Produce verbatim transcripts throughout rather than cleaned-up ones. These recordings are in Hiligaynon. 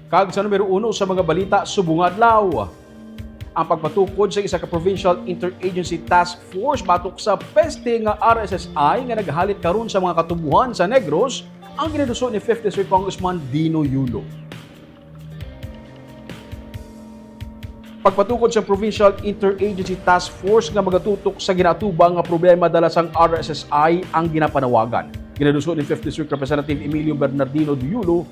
Kag sa numero uno sa mga balita subong nga adlaw, ang pagpatukod sa isa ka Provincial Interagency Task Force batok sa peste nga R S S I nga naghalit karon sa mga katubuhan sa Negros ang ginaduso ni Fifth District Congressman Dino Yulo. Pagpatukod sa Provincial Interagency Task Force nga magatutok sa ginaatubang nga problema dala sang R S S I ang ginapanawagan. Ginaduso ni Fifth District Representative Emilio Bernardino Diyulo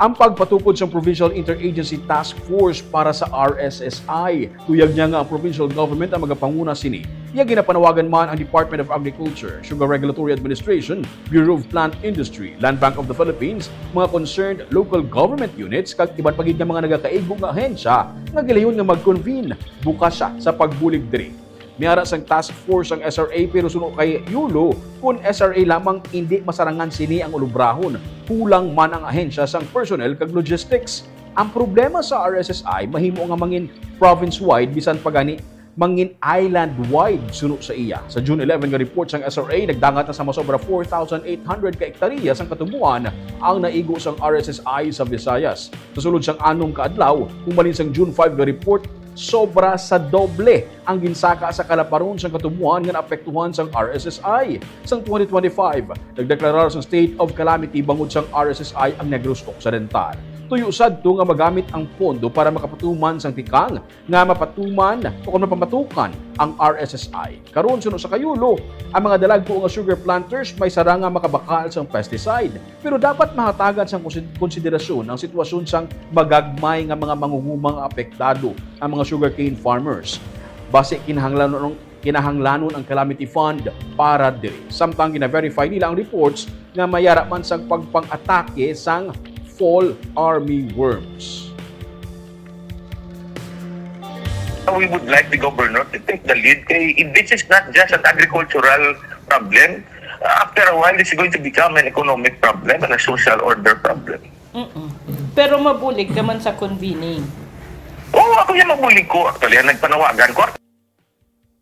ang pagpatukod sang Provincial Interagency Task Force para sa R S S I. Tuyag niya nga ang provincial government ang magapanguna sini. Iya ginapanawagan man ang Department of Agriculture, Sugar Regulatory Administration, Bureau of Plant Industry, Land Bank of the Philippines, mga concerned local government units, kag iban pa gid nga mga nagakaigo nga ahensya nga gilayon nga mag-convene. Bukas siya sa pagbulig diri. May ara sang task force ang S R A, pero suno kay Yulo, kun S R A lamang, indi masarangan sini ang ulubrahon. Kulang man ang ahensya sang personnel kag logistics. Ang problema sa R S S I mahimo nga mangin province-wide, bisan pa gani mangin island-wide, suno sa iya. Sa June eleven nga report sang S R A, nagdangat na sa masobra four thousand eight hundred ka ektarya sang katubuan ang naigo sang R S S I sa Visayas. Sa sulod sang anom ka adlaw, humalin sang June five nga report, sobra sa doble ang ginsaka sa kalaparon sang katubuan nga naapektuhan sang R S S I. Sang twenty twenty-five, nagdeklarar sang state of calamity bangod sang R S S I ang Negros Occidental. Tuyo sadto nga magamit ang pondo para makapatuman sang tikang nga mapatuman o kon mapamatukan ang R S S I. Karon, suno sa kay Yulo, ang mga dalagku nga sugar planters may sara nga makabakal sang pesticide, pero dapat mahatagan sang konsid-, konsiderasyon ang sitwasyon sang magagmay nga mga mangunguma nga apektado, ang mga sugarcane farmers. Basi kinahanglanon, kinahanglanon ang calamity fund para diri. Samtang gina-verify nila ang reports nga may ara man sang pagpang-atake sang fall army worms. We would like the governor to take the lead kay this is not just an agricultural problem. After a while, it's going to become an economic problem and a social order problem. Mm-mm. Pero mabulig ka man sa convening. Oo, ako yan mabulig ko. Actually, ang nagpanawagan ko,